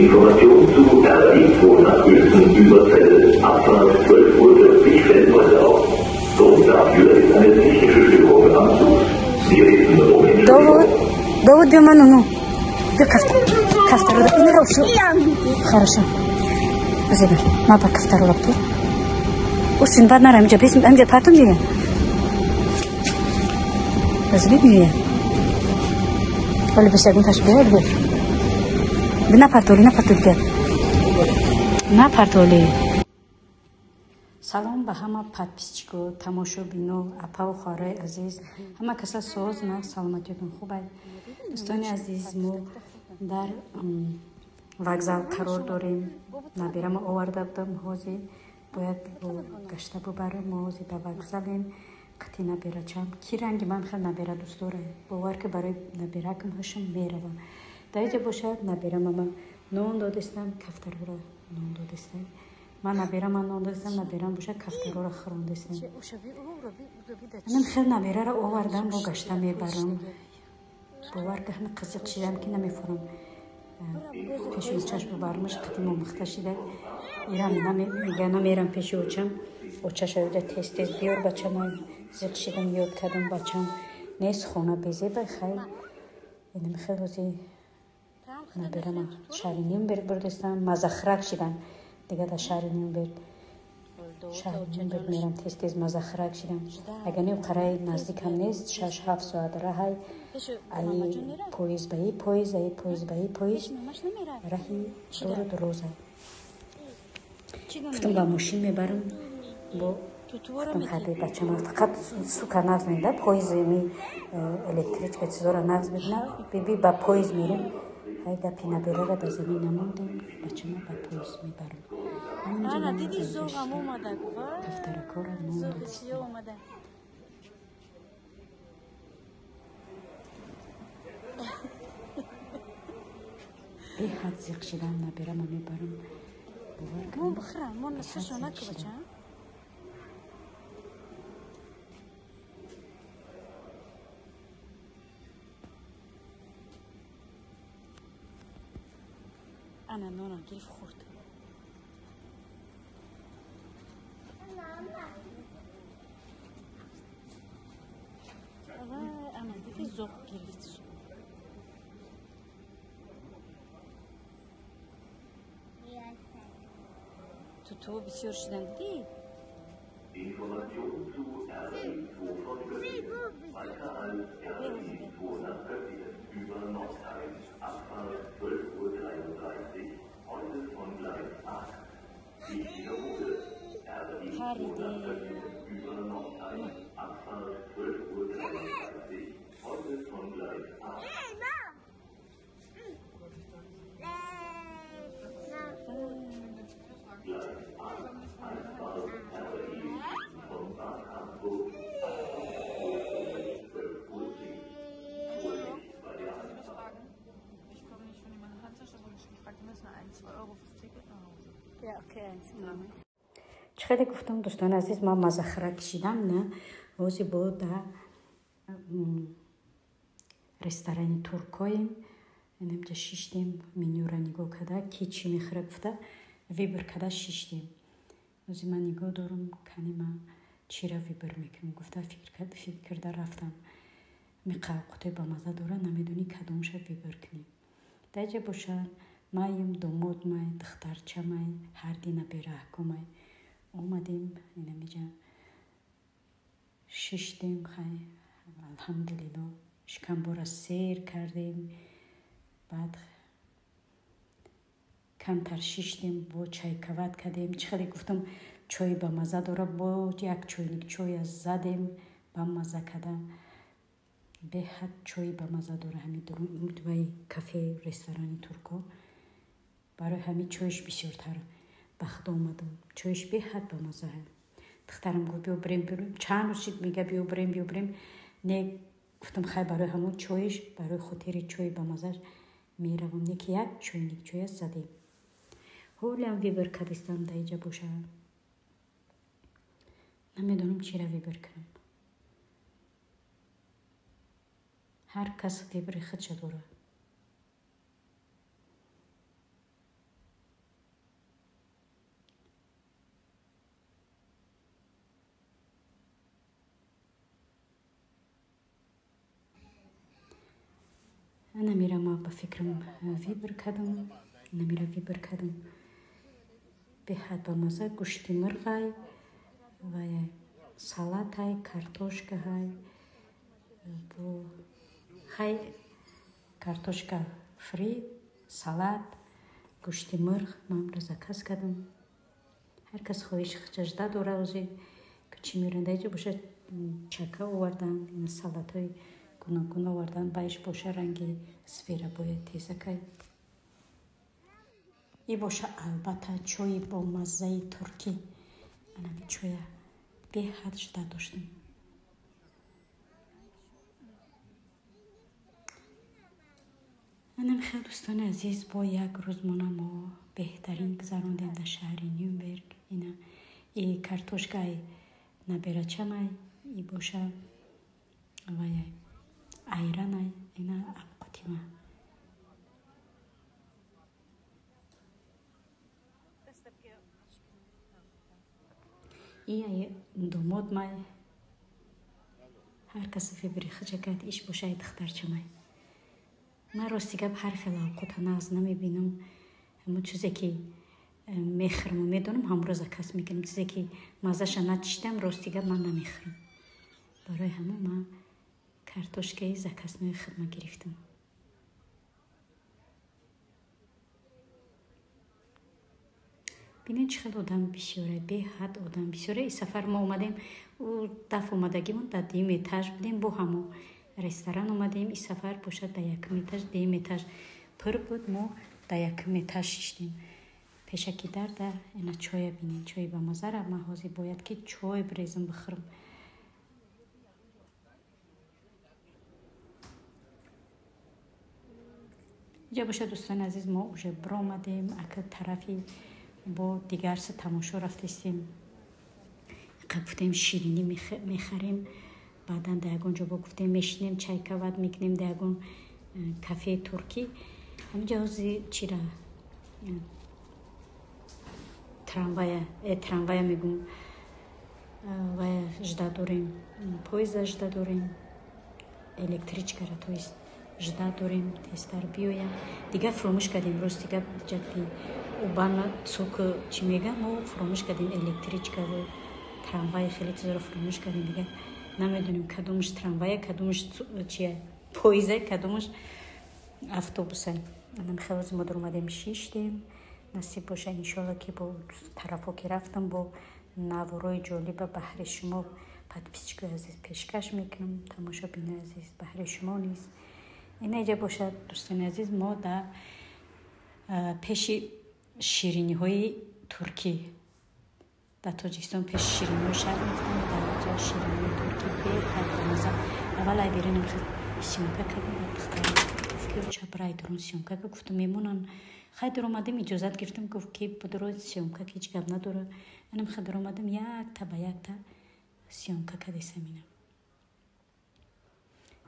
Information zu RE2 nach Uelzen über Celle, Abfahrt 12:40 Uhr fällt heute aus. Grund dafür ist eine technische Störung am Zug. Wir bitten um Entschuldigung. Довуд, биё ман ну. Биё кафтаро инро шу. Хорошо. Базеба, ма ба кафтаро лапту. Усин бад нара амҷа бис амҷа патум мия. Базеби мия. Оли бис ягон таш биё бу. Бина партоли, на партоли биё. На партоли. Салом ба ҳама подписчико, тамошобино, апаву хоҳарои азиз. Ҳама каса соз, на саломатиётон хуб ай. Дӯстони азиз, мо дар вокзал қарор дорем. Набирамо оварда будам, ҳозир бояд гашта бубарам. Мо ҳозир дар вокзалем. Қати набирачам. Ки ранги ман хел набира дӯст дорам. Бовар ки барои набиракам ҳашам меравам. Дар инҷа бошад набирамама нон додистам, кафтарора нон додистам. Ман набирама нон додистам, набирам бошад кафтарора хӯрондистам. Анам хел набирара овардам, бо гашта мебарам. Бовар ки ҳама қизиқ шидам ки намефурам. Пеши очаш бубармаш, қати момухта шида. Ирам мега намерам пеши очам. Очаша оҷа тез-тез биёр бачама. Зиқ шидам, ёд кардам бачам. Нест хона безеба, хай. Инам хел ҳози набирама шаҳри Нюрнберг бурдистам, мазахрак шидам. Дига дар шаҳри Нюрнберг. Шаҳри Нюрнберг мерам, тез-тез мазахрак шидам. Агар не қараи наздикам нест, 6-7 соат раҳай. Ай поезд ба и поезд, ай поезд ба и поезд. Раҳи дору дуроза. Гуфтам ба мошин мебарам. Бо гуфтам хаби бачам фақат сука нағз меда, поезд ми электричка чизора нағз медна. Биби ба поезд мерем. Ҳай гапи набирара дар замин намондем, бачама ба поезд мебарам. Ана диди зоғам омада гува. Кафтаракора нон Зоғи додистам. сиё омада. Беҳад зиқ шидам, набирама мебарам. Бовар Мон кунед, бихӯрам, мон беҳад сашо зиқ наку шидам. бача. Ана нонам гирифт хӯрд. Вай, ана диди зоғ гирифт. Туту бисёр шидан дидӣ? Information zu RE2 von Göttingen. Weiter als RE2 nach Göttingen über Nordheim. Abfahrt 12:33 Uhr. Heute von Gleis 8. Ich wiederhole. RE2 Париде. nach Göttingen über Nordheim. Abfahrt 12:33 Uhr. Heute von Gleis 8. Gleis 8. Einfahrt RE von Bad Harzburg. Abfahrt 12:10 Uhr. Vorsicht bei der Einfahrt. Ich komme nicht von jemandem Handtasche, wurde ich gefragt, wir müssen 1, 2 Euro fürs Ticket nach Hause. Ja, okay, eins. Чӣ хеле гуфтам, дӯстони азиз, ман мазахара кишидам, на ҳозир бо да ресторани туркоем. Инамҷа шиштем, менюра нигоҳ карда, ки чӣ мехӯра гуфта, выбор карда шиштем. Ҳозир ман нигоҳ дорам, кани ман чира выбор мекунам гуфта, фикр карда рафтам. Миқавқуте ба маза дора, намедонӣ кадомша выбор кунӣ. Дар ҷа бошад, маем, домод май, духтарча май, ҳарди набираҳко май. Омадем, инамиҷа шиштем, хай, алҳамдулилло, шикамбора сер кардем. Баъд камтар шиштем, бо чайкават кардем. Чӣ хеле гуфтам, чой ба маза дора, бо як чойник чоя задем, ба маза карда. Беҳад чой ба маза дора ҳами вай кафе ресторани турко. Барои ҳами чойш бисёртар ба худ омадам. Чойш беҳад ба маза. Духтарам гуфт биё бирем, бирем. Чанд рӯз шид мега биё бирем, биё бирем. Не, гуфтам хай барои ҳамон чойш, барои хотири чой ба мазаш меравам. Не ки як чойник чоя задем. Ҳолиам выбор кардистам дар инҷа боша. Намедонам чира выбор кунам. Ҳар кас выбори худша дорад. Намира ма ба фикрам выбор кардам, намира выбор кардам. Беҳад ба маза гӯшти мурғай ва салатай, картошкаҳай, бо хай картошка фри, салат, гӯшти мурғ ман заказ кардам. Ҳар кас хоҳиши худаш дора, ози чӣ меоранд. Дар инҷо бошад чака овардан, салатҳои гуногун овардан, баиш боша ранги зверобоя тезакай. И боша албатта чойи бо маззаи туркӣ. Анами чоя беҳад жда доштам. Анам хел дӯстони азиз, бо як рӯзмона мо беҳтарин гузарондем дар шаҳри Нюрнберг. Ина и картошкаи наберачамай, и боша вай айранай, ина абқутима. И домод май, ҳар кас выбори худша кард, иш боша ай духтарчамай. Ман рости гап ҳар хел авқота нағз намебинам. Ҳамон чизе ки мехӯраму медонам, ҳамонро заказ мекунам. Чизе ки маззаша начишидам, рости гап ман намехӯрам. Барои ҳамон ман картошкаи заказной худма гирифтам. Бинед чӣ хел одам бисёре, беҳад одам бисёре. И сафар мо омадем, ӯ дафъ омадагимон дар дуюм этаж будем, бо ҳамо ресторан омадем. И сафар бошад дар якум этаж, дуюм этаж пур буд, мо дар якум этаж шиштем. Пешаки дарда ина чоя бинед, чои ба мазара. Ман ҳозир бояд ки чой бирезам бихӯрам. Инҷа бошад дӯстони азиз, мо уже биромадем, ака тарафи бо дигар се тамошо рафтестем. Гуфтем ширинӣ мехарем, баъдан дар ягон ҷо бо гуфтем мешинем, чай кават мекунем дар ягон кафеи туркӣ. Ҳаминҷа ҳозир чира трамвая, трамвая мегум, вая жда дорем, поезда жда дорем, электричкара, то есть жда дорем, тезтар биёям. Дигар фуромӯш кардем, рости гап ҷадди убана цук чӣ мегӯям, мо фуромӯш кардем электричкаву трамвай, хеле чизоро фуромӯш кардем. Дигар намедонем кадомаш трамвая, кадомаш чия поеза, кадомаш автобуса. Анам хеле мо даромадем, шиштем. Насиб боша иншолло ки бо тарафҳо ки рафтам, бо наворои ҷолиба баҳри шумо подписчикои азиз пешкаш мекунам, тамошобинои азиз баҳри шумо низ. Ина иҷа бошад дӯстони азиз, мо дар пеши шириниҳои туркӣ дар Тоҷикистон пеши шириниҳои шаҳр мефтем, дар ҷа шириниҳои туркӣ беҳад бамаза. Аввал ай беринам съёмка кардем, баъд духтара гуфт ки чабрай дурун съёмка ка, гуфтам мемонан. Хай даромадем, иҷозат гирифтем, гуфт ки будуро съёмка ки ҳеҷ гап надора. Анам хай даромадем, якта ба якта съёмка кардесам. Ина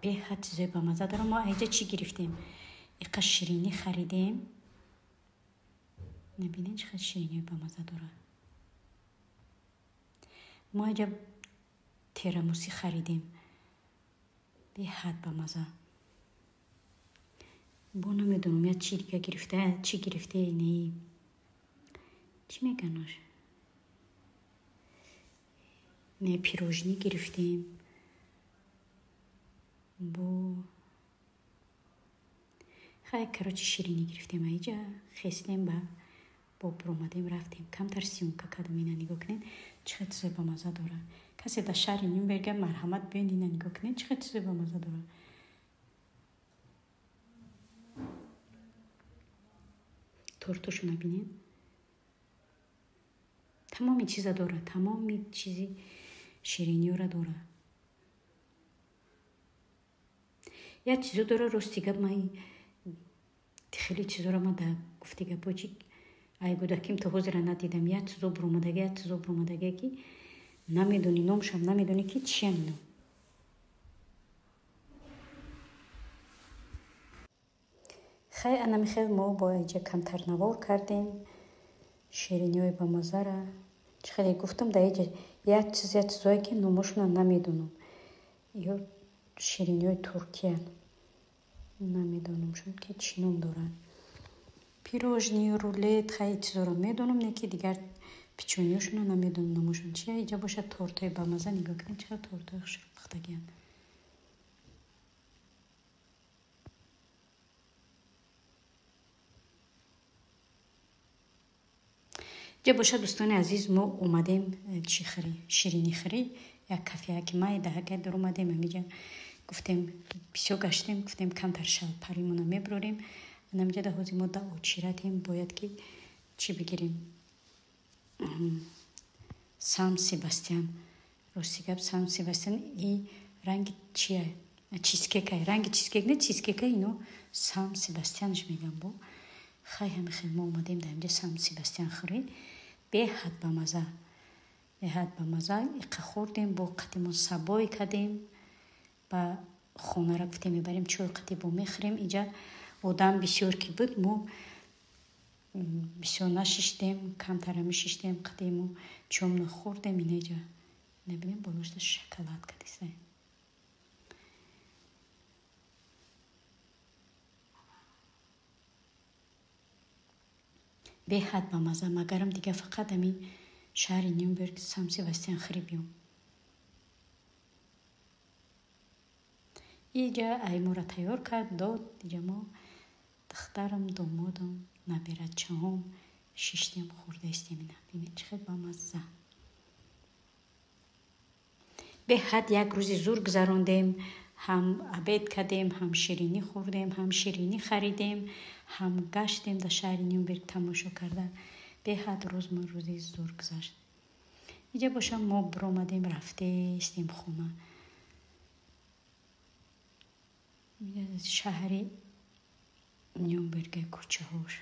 беҳад чизои бамаза дорам. Мо айҷа чӣ гирифтем? Иқа ширинӣ харидем. Набинед чӣ қадр шириниҳои бамаза дорад. Мо айҷа терамусӣ харидем, беҳад бамаза. Бо намедонам я чӣ дига гирифта, чӣ гирифте, не чӣ меганош, не пирожни гирифтем. Бо хай короче ширинӣ гирифтем айҷа, хестем ба бо биромадем рафтем. Камтар съёмка кардам. Ина нигоҳ кунед чӣ қадр чизои бамаза дорад. Касе дар шаҳри Нюрнберга марҳамат биёед, ина нигоҳ кунед чӣ қадр чизои бамаза дорад. Тортошона бинед, тамоми чиза дорад, тамоми чизи шириниёра дорад. Як чизо дора, рости гап ман хеле чизоро ман дар гуфти гапҳо чи ай гудаким то ҳозира надидам. Як чизо буромадаги, як чизо буромадаги ки намедонӣ номшам, намедонӣ ки чиям ино. Хай анамихел мо бо иҷа камтар навор кардем шириниҳои бамазара. Чӣ хеле гуфтам, дар иҷа як чиз, як чизое ки номошона намедонам. Ё шириниҳои туркиян. Намедонам шуд ки чӣ ном дорад. Пирожни, рулет, хай чизоро медонам, не ки дигар печеньёшонро намедонам номошон чия. Иҷа бошад тортҳои бамаза, нигоҳ кунед чӣ қадр тортҳои хушрӯ пухтагианд. Иҷа бошад дӯстони азиз, мо омадем чӣ хӯрӣ, ширинӣ хӯрӣ, як кафеяки майдаҳака дар омадем, ҳамиҷа гуфтем бисёр гаштем, гуфтем камтар шалпаримона мебарорем. Ҳамиҷа да ҳозир мо да очиратем, бояд ки чӣ бигирем? Сам Себастьян. Рости гап, Сам Себастьян и ранги чия? Чизкека, ранги чизкек не, чизкека ино Сам Себастьянш мегам бо. Хай ҳами хел мо омадем дар ҳамиҷа Сам Себастьян хӯрӣ. Беҳад бамаза. Беҳад бамаза. Иқа хӯрдем, бо қатимон сабой кардем. Ба хонара гуфтем мебарем чой қати бо мехӯрем. Иҷа одам бисёр ки буд, мо бисёр нашиштем, камтара мешиштем, қадиму чомно хӯрдем. Инаҷа набинем болошта шоколад кадиса. Беҳад бамаза, магарам дига фақат ҳамин шаҳри Нюрнберг Сам Себастьян хӯрӣ биём. Иҷа аймора тайёр кард, дод, иҷа мо духтарам, домодам, набирачаҳом шиштем, хӯрдаистем. Ина бинед чӣ хел бамазза. Беҳад як рӯзи зур гузарондем, ҳам обед кардем, ҳам ширинӣ хӯрдем, ҳам ширинӣ харидем, ҳам гаштем дар шаҳри Нюрнберг тамошо карда. Беҳад рӯзмон рӯзи зур гузашт. Иҷа бошам мо биромадем, рафтеистем хона. Шаҳри Нюрнберга кӯчаҳош.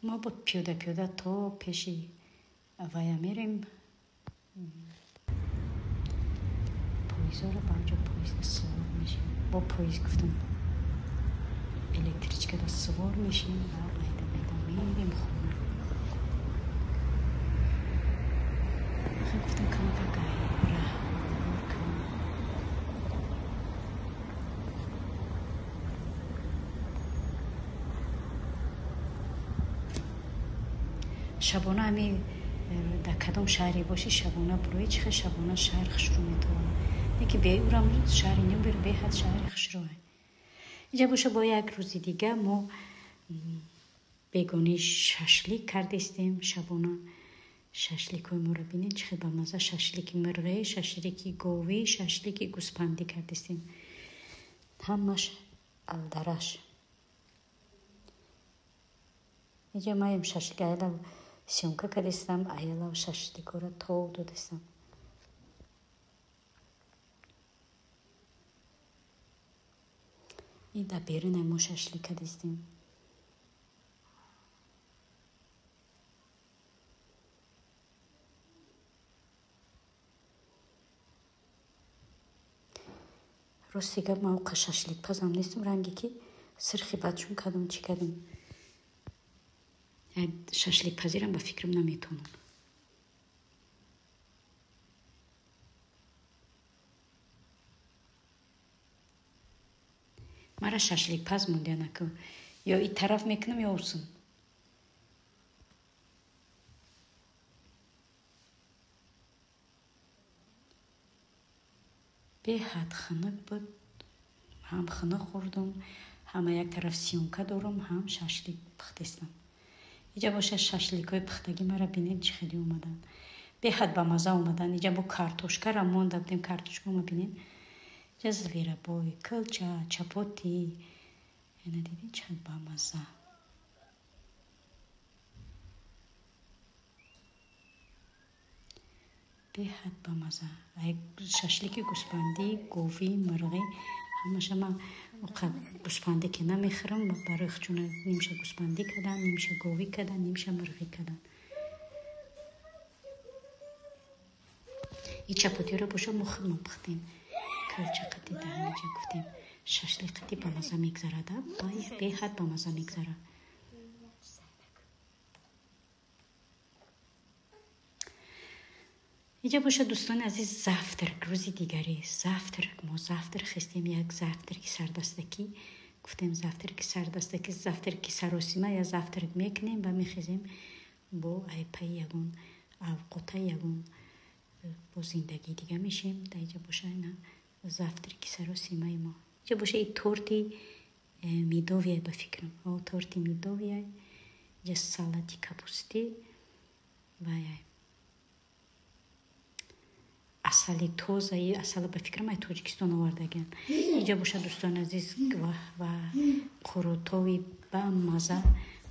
Мо бо пиёда пиёда то пеши вая мерем. Поездҳоро ба онҷо поезда сувор мешем. Бо поезд гуфтам, электричкада сувор мешем ва майда майда мерем хона. Гуфтам камакак раҳ кунам. Шабона ҳами дар кадом шаҳре бошӣ, шабона бурои чӣ хел шабона шаҳр хушрӯ метавонад. Не ки беурам шаҳри Нюрнберг беҳад шаҳри хушрӯе. Иҷа боша бо як рӯзи дига мо бегонӣ шашлик кардистем шабона. Шашликҳои моро бинед чӣ хел бамаза, шашлики мирғӣ, шашлики говӣ, шашлики гӯспандӣ кардистем. Ҳамаш алдараш. Иҷа маем шашлик аялав съёмка кардистам, аялав шашликҳоро тов додистам. И дар берунай мо шашлик кардистем. Рости гап, ман оқа шашликпазам нестам, ранге ки сирхи бадшун кардам, чӣ кардам. Шашликпазирам ба фикрам наметавонам. Мара шашликпаз мондия наку. Ё и тараф мекунам, ё усун. Беҳад хунук буд. Ҳам хунук хӯрдум, ҳама як тараф съёмка дорум, ҳам шашлик пухтистам. Иҷа боша шашликҳои пухтагӣ мара бинед чӣ хеле омаданд. Беҳад бамаза омаданд. Иҷа бо картошкара монда будем, картошка ма бинед. Иҷа зверобой, кылча, чапоти. Ина дидед чӣ қадр бамаза. Беҳад бамаза. Шашлики гӯспандӣ, говӣ, мирғӣ ҳамаша ман оқа гӯспандӣ ки намехӯрам, барои хучуна нимша гӯспандӣ кардам, нимша говӣ кардам, нимша мирғӣ кардам. И чапотиро боша мо худмон пухтем. Калча қати дар ҳаминҷа гуфтем. Шашлик қати ба маза мегзарада, беҳад ба маза мегзара. Иҷа боша, дӯстони азиз, завтрак, рӯзи дигаре завтрак. Мо завтрак хестем, як завтраки сардастакӣ гуфтем, завтраки сардастаки, завтраки саросима, я завтрак мекунем ва мехезем бо айпаи ягон авқота, ягон бо зиндагии дига мешем. Дар иҷа боша ина завтраки саросимаи мо. Иҷа боша и торти медовияй, ба фикрам, торти медовияй. Иҷа салати капустӣ ва асали тоза. И асала, ба фикрам, ай Тоҷикистон овардагиам. Иҷа боша, дӯстони азиз, ва қурутови ба маза,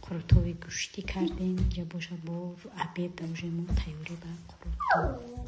қурутови гӯштӣ кардем. Иҷа боша бо обед уже мо тайёрӣ ба қурутов.